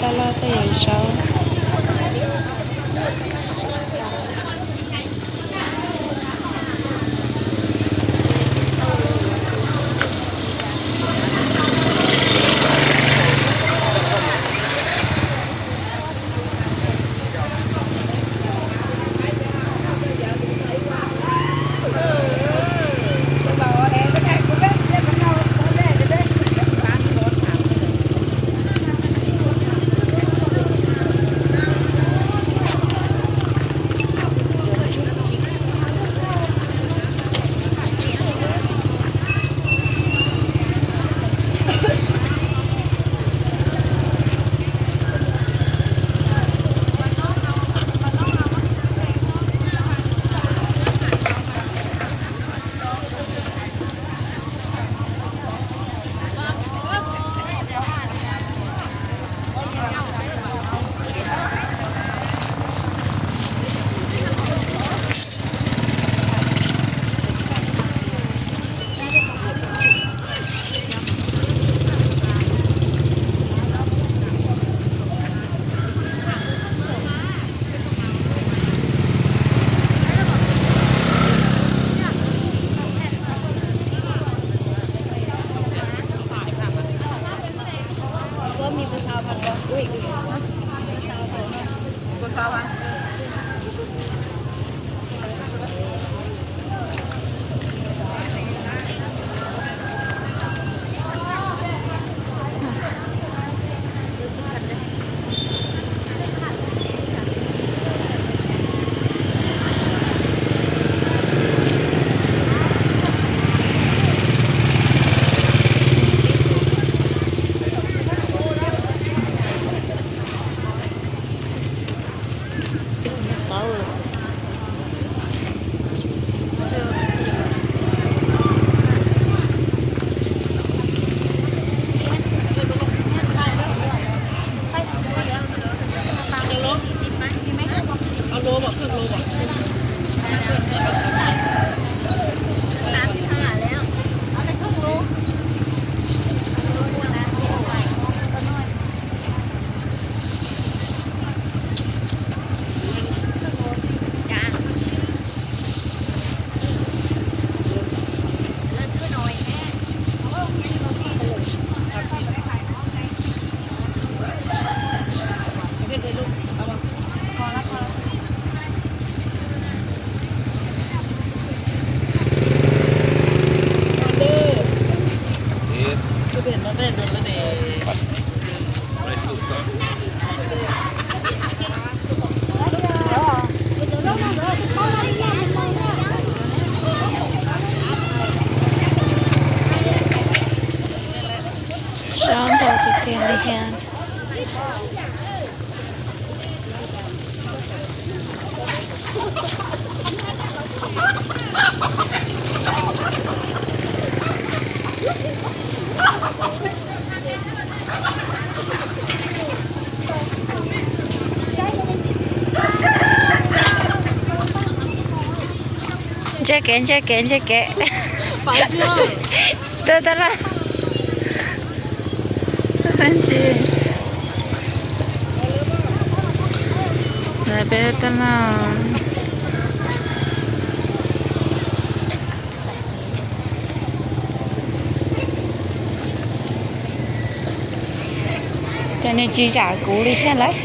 Loj loj tej yam saub. Saub ntau tiag tiag li thiab. Ntsia kev, ntsia kev, ntsia kev. Tuaj, tuaj lauj. Ntsis. Peb tuaj lauj. Ces nws tsis zam kuv li thiab lauj.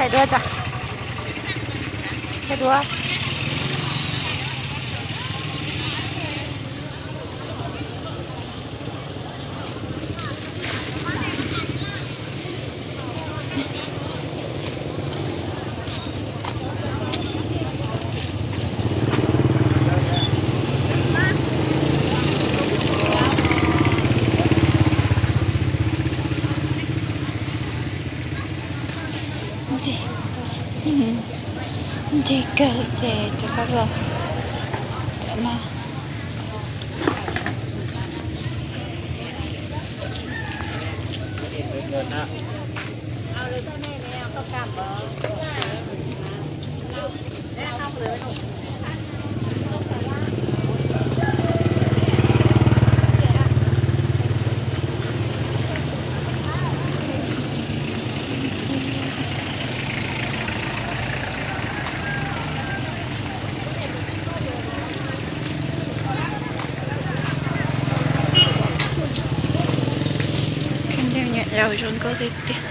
Thaij duab tso. Thaij duab. Ncig kawg ces rov qab los no. Nyuam yaus zoo nkauj tiag tiag.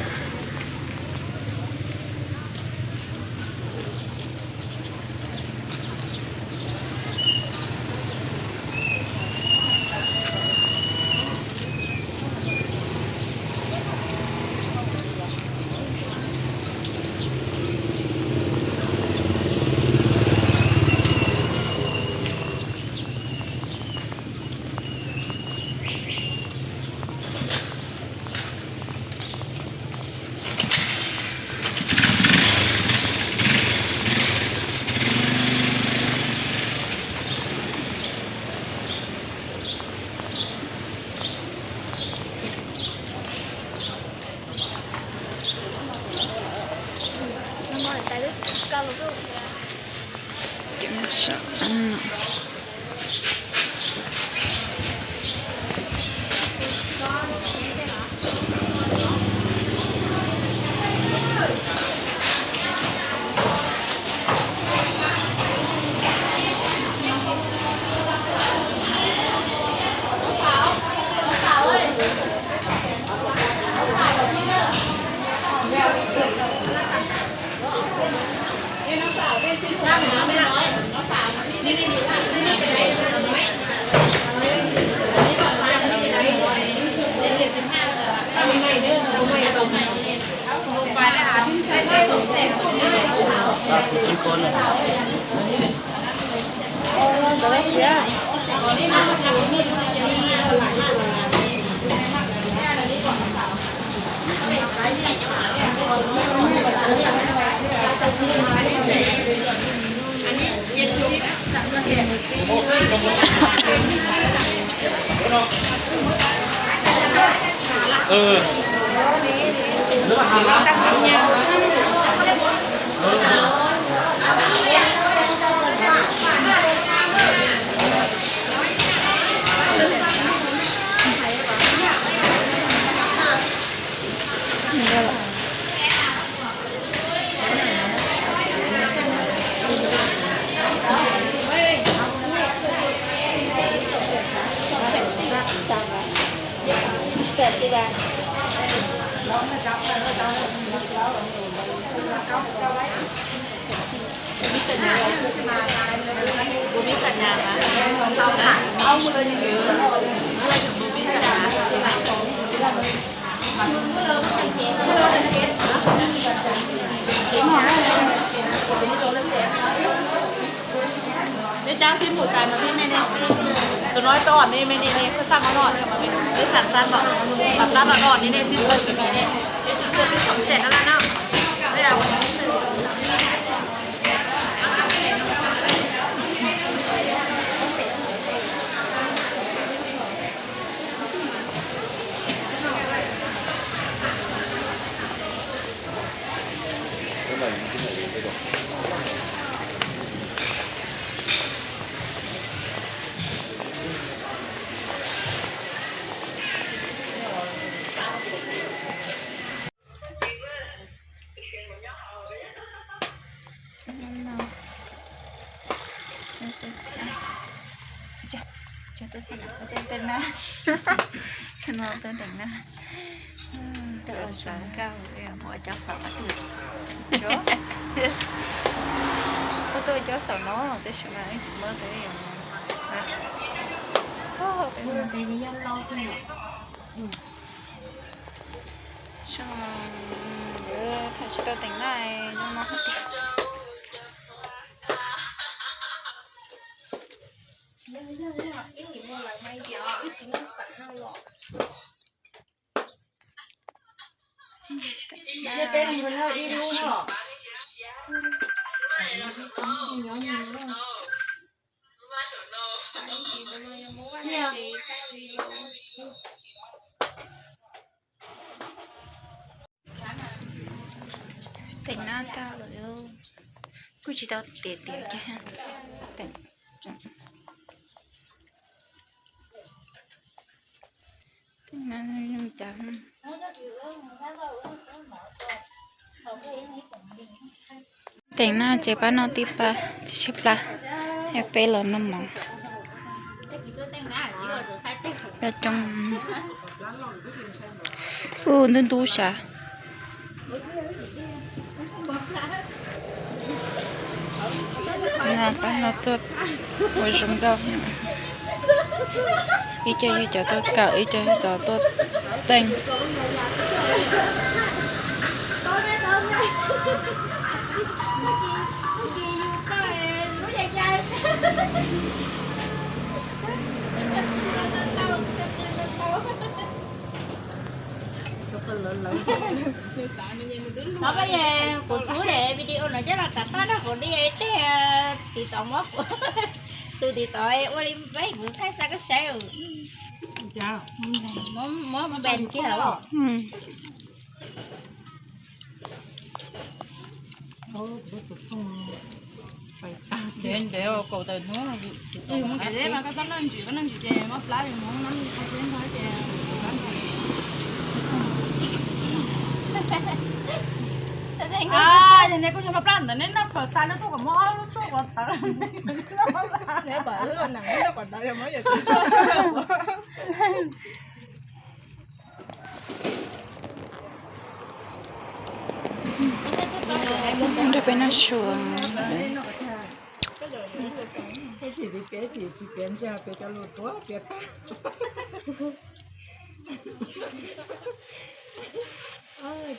Neb cab tib mus tais mas nej me ne, tus no ib tug os, nej me ne ne, pheej xaj no no, nej xam xaj no, xam xaj no no, nej nej tib tug me ne, peb tug xwb peb xam xaj no no. Tus no tuaj nteem na. Mus ua cov xaum no, ua tuaj ua cov xaum no tab sis mas tsis muab. Thaum tsis tau teem na zoo no tiag. Teem na tag lawm, kuj tsis tau tiav tiav kiag. Teem na ces pab noj tib pab, tsis tshaib plab, peb los noj mov. Coob, ub ntub ntub sav. Pab no tuaj ua zoo nkauj, ib co yog cov tuaj kawm, ib co yog cov tuaj teej. Kuv tub le video no coj los tawm pab rau kuv di tej, tiv tov muab kuv, tus tiv tov ua li peb kuv thaij xa koj saib. Muab npe kiag. Ntev ntev kaum tawm hnub. Koj txhob noj ntsis, koj noj ntsis ces mob plab li no, noj ntsis ces mob plab ntawd. Yog nej kuj yog mob plab ntawd nej noj khaws xa lub tuaj kom muab ob lub tshuaj kom tawv. Nrog peb noj su. Tsis piav, tsis piav ntsej, piav cov lus tuaj piav tag.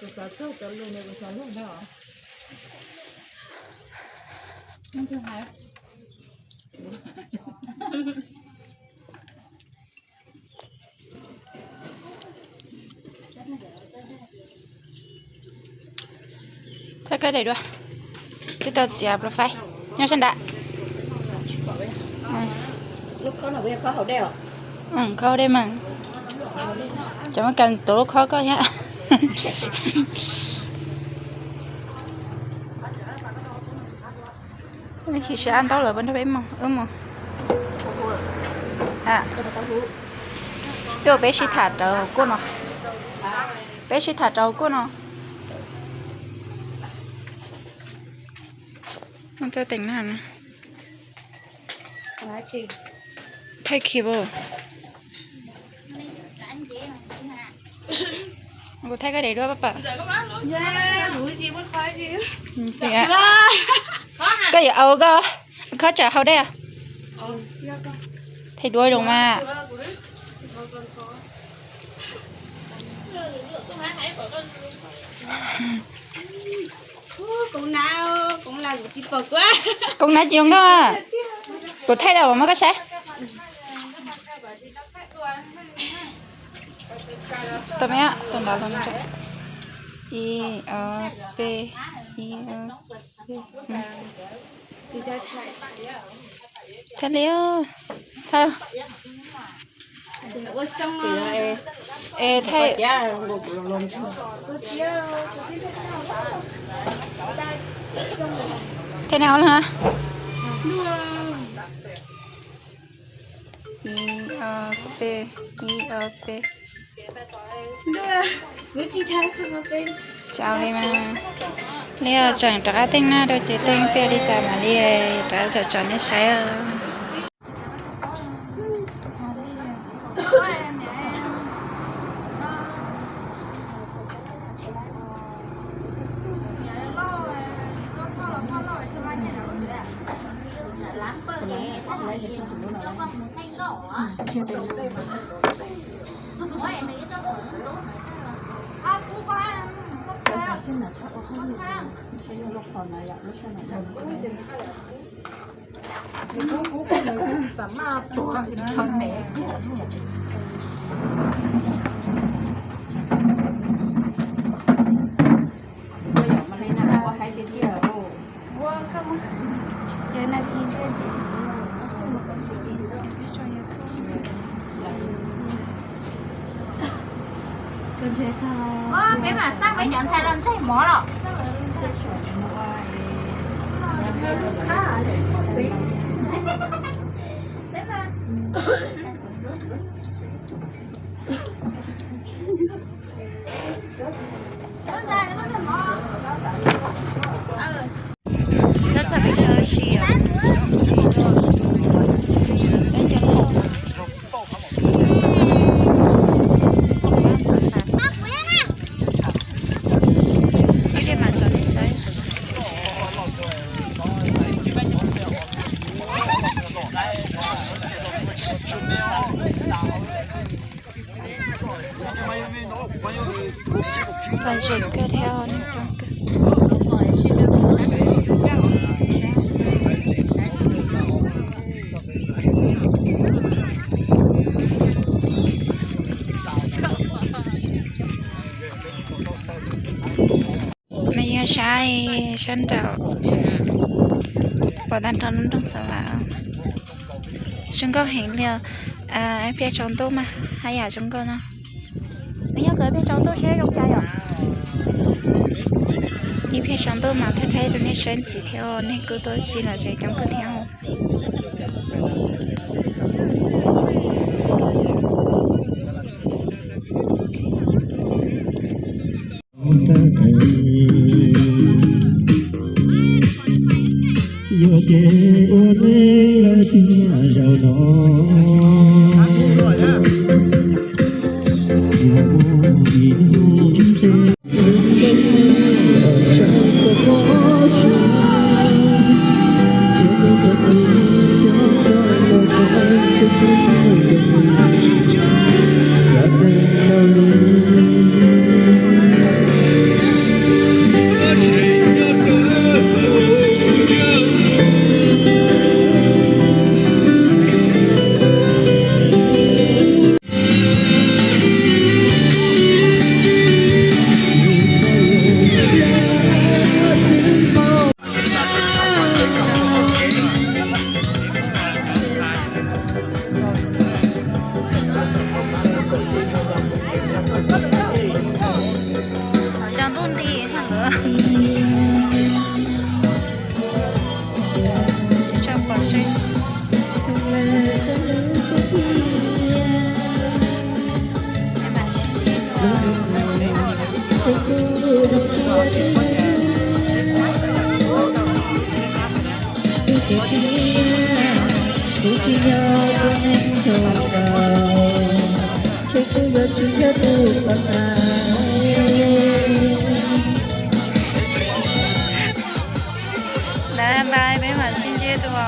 Kuv xav txog cov lus no, kuv xav lug no. Thaij koj daim duab, twb tau txiav profile nyob sab nrad. Khob dej mas, cov muab kas tuav lub khob koj thiab. Ib chim sib ab ntaub lawm, peb nrog peb mus, wb mus. Wb ua peb sib tham rau kuj no. Peb sib tham rau kuj no. Mus tuaj teem na. Thaij kib os. Kuv thaij koj daim duab pab pam. Koj yuav au koj khob tsam hau dej. Thaij duab zoo mas. Koob nab tsis zoo nkauj. Kuv thaij tau muab koj saib. Tau me, tau nrad los. Ib ob peb, ib ob peb. Thaij li, thaij. Es thaij. Thaij neb ob leeg. Ib ob peb, ib ob peb. Tsis ua li mas. Li tseem rov qab teej na rau ces teej peb li cas mam li rov qab tsom tsom nej saib. Xam maj tua internet. Ua yom, mas li na, ua hais tiag tiag. Ua koj muab ces na thi ntsej nti. Peb mam xaj peb cov ntxhais los ntseg mov los. Tab txog peb cov si os. Peb cov loj. Ib pliag mam tso nej saib. Lom zem kawg thiab neeg coob kawg. Mas yog saib sab nraum pom tag nrho lub nroog Xav Vam. Zoo nkauj heev li os. Ib pliag tsaus ntuj mas haj yam zoo nkauj no. Nws yog kawg ib pliag tsaus ntuj seb zoo cas yom. Ib pliag tsaus ntuj mas thaij thaij rau nej saib ntxiv thiab, nej kuj tuaj sib lom zem coob kawg thiab. Yog ces ua neej lawm tiag zaum no. Tsaus ntuj nti thiab lawm. Tsis tshua pom seb. Lawv hais peb mam sib ntsib dua.